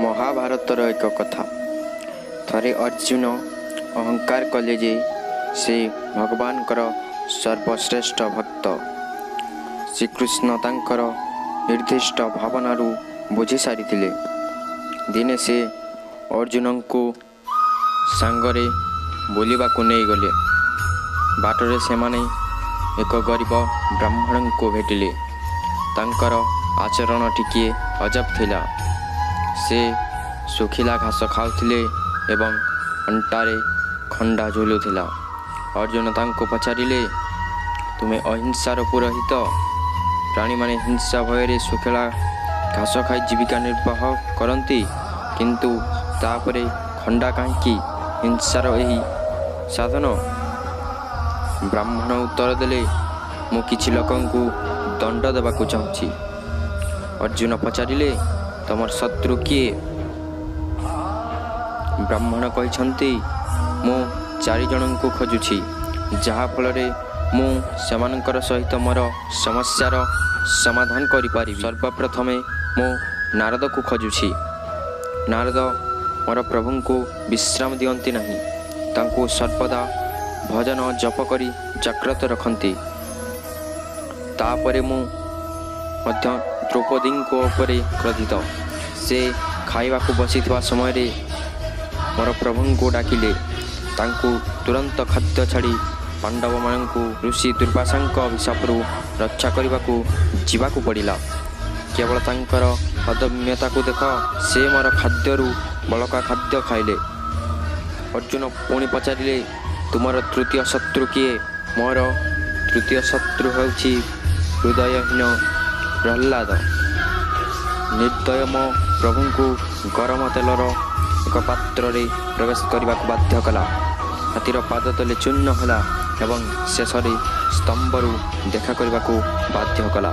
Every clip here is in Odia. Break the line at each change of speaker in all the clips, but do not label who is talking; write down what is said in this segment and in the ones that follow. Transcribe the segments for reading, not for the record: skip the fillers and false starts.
ମହାଭାରତର ଏକ କଥା। ଥରେ ଅର୍ଜୁନ ଅହଙ୍କାର କଲେ ଯେ ସେ ଭଗବାନଙ୍କର ସର୍ବଶ୍ରେଷ୍ଠ ଭକ୍ତ। ଶ୍ରୀକୃଷ୍ଣ ତାଙ୍କର ନିର୍ଦ୍ଦିଷ୍ଟ ଭାବନାରୁ ବୁଝି ସାରିଥିଲେ। ଦିନେ ସେ ଅର୍ଜୁନଙ୍କୁ ସାଙ୍ଗରେ ବୁଲିବାକୁ ନେଇଗଲେ। ବାଟରେ ସେମାନେ ଏକ ଗରିବ ବ୍ରାହ୍ମଣଙ୍କୁ ଭେଟିଲେ। ତାଙ୍କର ଆଚରଣ ଟିକିଏ ଅଜବ ଥିଲା। ସେ ଶୁଖିଲା ଘାସ ଖାଉଥିଲେ ଏବଂ ଅଣ୍ଟାରେ ଖଣ୍ଡା ଝୁଲୁଥିଲା। ଅର୍ଜୁନ ତାଙ୍କୁ ପଚାରିଲେ, ତୁମେ ଅହିଂସାର ପୁରୋହିତ। ପ୍ରାଣୀମାନେ ହିଂସା ଭୟରେ ଶୁଖିଲା ଘାସ ଖାଇ ଜୀବିକା ନିର୍ବାହ କରନ୍ତି, କିନ୍ତୁ ତାପରେ ଖଣ୍ଡା କାହିଁକି ହିଂସାର ଏହି ସାଧନ? ବ୍ରାହ୍ମଣ ଉତ୍ତର ଦେଲେ, ମୁଁ କିଛି ଲୋକଙ୍କୁ ଦଣ୍ଡ ଦେବାକୁ ଚାହୁଁଛି। ଅର୍ଜୁନ ପଚାରିଲେ, ତମର ଶତ୍ରୁ କିଏ? ବ୍ରାହ୍ମଣ କହିଛନ୍ତି, ମୁଁ ଚାରିଜଣଙ୍କୁ ଖୋଜୁଛି, ଯାହାଫଳରେ ମୁଁ ସେମାନଙ୍କର ସହିତ ମୋର ସମସ୍ୟାର ସମାଧାନ କରିପାରିବି। ସର୍ବପ୍ରଥମେ ମୁଁ ନାରଦକୁ ଖୋଜୁଛି। ନାରଦ ମୋର ପ୍ରଭୁଙ୍କୁ ବିଶ୍ରାମ ଦିଅନ୍ତି ନାହିଁ, ତାଙ୍କୁ ସର୍ବଦା ଭଜନ ଜପ କରି ଜାଗ୍ରତ ରଖନ୍ତି। ତାପରେ ମୁଁ ମଧ୍ୟ ଦ୍ରୌପଦୀଙ୍କ ଉପରେ କ୍ରୋଧିତ। ସେ ଖାଇବାକୁ ବସିଥିବା ସମୟରେ ମୋର ପ୍ରଭୁଙ୍କୁ ଡାକିଲେ। ତାଙ୍କୁ ତୁରନ୍ତ ଖାଦ୍ୟ ଛାଡ଼ି ପାଣ୍ଡବମାନଙ୍କୁ ଋଷି ଦୁର୍ବାସାଙ୍କ ଅଭିଶାପରୁ ରକ୍ଷା କରିବାକୁ ଯିବାକୁ ପଡ଼ିଲା। କେବଳ ତାଙ୍କର ଅଦମ୍ୟତାକୁ ଦେଖ, ସେ ମୋର ଖାଦ୍ୟରୁ ବଳକା ଖାଦ୍ୟ ଖାଇଲେ। ଅର୍ଜୁନ ପୁଣି ପଚାରିଲେ, ତୁମର ତୃତୀୟ ଶତ୍ରୁ କିଏ? ମୋର ତୃତୀୟ ଶତ୍ରୁ ହେଉଛି ହୃଦୟହୀନ ପ୍ରହ୍ଲାଦ। ନିର୍ଦ୍ଦୟ ମୋ ପ୍ରଭୁଙ୍କୁ ଗରମ ତେଲର ଏକ ପାତ୍ରରେ ପ୍ରବେଶ କରିବାକୁ ବାଧ୍ୟ କଲା। ହାତୀର ପାଦ ତଳେ ଚୂର୍ଣ୍ଣ ହେଲା ଏବଂ ଶେଷରେ ସ୍ତମ୍ଭରୁ ଦେଖା କରିବାକୁ ବାଧ୍ୟ କଲା।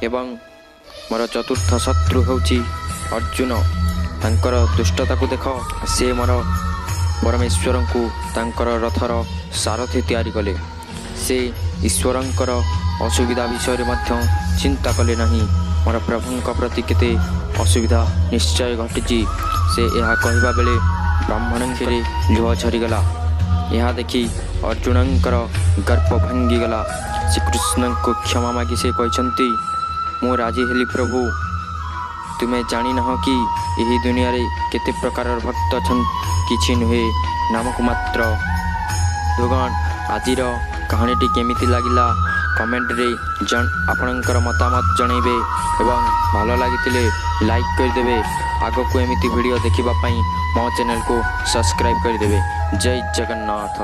ଏବଂ ମୋର ଚତୁର୍ଥ ଶତ୍ରୁ ହେଉଛି ଅର୍ଜୁନ। ତାଙ୍କର ଦୁଷ୍ଟତାକୁ ଦେଖ, ସେ ମୋର ପରମେଶ୍ୱରଙ୍କୁ ତାଙ୍କର ରଥର ସାରଥି ତିଆରି କଲେ। ସେ ଈଶ୍ୱରଙ୍କର ଅସୁବିଧା ବିଷୟରେ ମଧ୍ୟ ଚିନ୍ତା କଲେ ନାହିଁ। ମୋର ପ୍ରଭୁଙ୍କ ପ୍ରତି କେତେ ଅସୁବିଧା ନିଶ୍ଚୟ ଘଟିଛି। ସେ ଏହା କହିବା ବେଳେ ବ୍ରାହ୍ମଣଙ୍କରେ ଲୁହ ଝରିଗଲା। ଏହା ଦେଖି ଅର୍ଜୁନଙ୍କର ଗର୍ବ ଭାଙ୍ଗିଗଲା। ଶ୍ରୀକୃଷ୍ଣଙ୍କୁ କ୍ଷମା ମାଗି ସେ କହିଛନ୍ତି, ମୁଁ ରାଜି ହେଲି ପ୍ରଭୁ। ତୁମେ ଜାଣିନାହ କି ଏହି ଦୁନିଆରେ କେତେ ପ୍ରକାରର ଭକ୍ତ ଅଛନ୍ତି? କିଛି ନୁହେଁ, ନାମକୁ ମାତ୍ର। ବନ୍ଧୁଗଣ, ଆଜିର କାହାଣୀଟି କେମିତି ଲାଗିଲା କମେଣ୍ଟରେ ଆପଣଙ୍କର ମତାମତ ଜଣାଇବେ ଏବଂ ଭଲ ଲାଗିଥିଲେ ଲାଇକ୍ କରିଦେବେ। ଆଗକୁ ଏମିତି ଭିଡ଼ିଓ ଦେଖିବା ପାଇଁ ମୋ ଚ୍ୟାନେଲକୁ ସବସ୍କ୍ରାଇବ୍ କରିଦେବେ। ଜୟ ଜଗନ୍ନାଥ।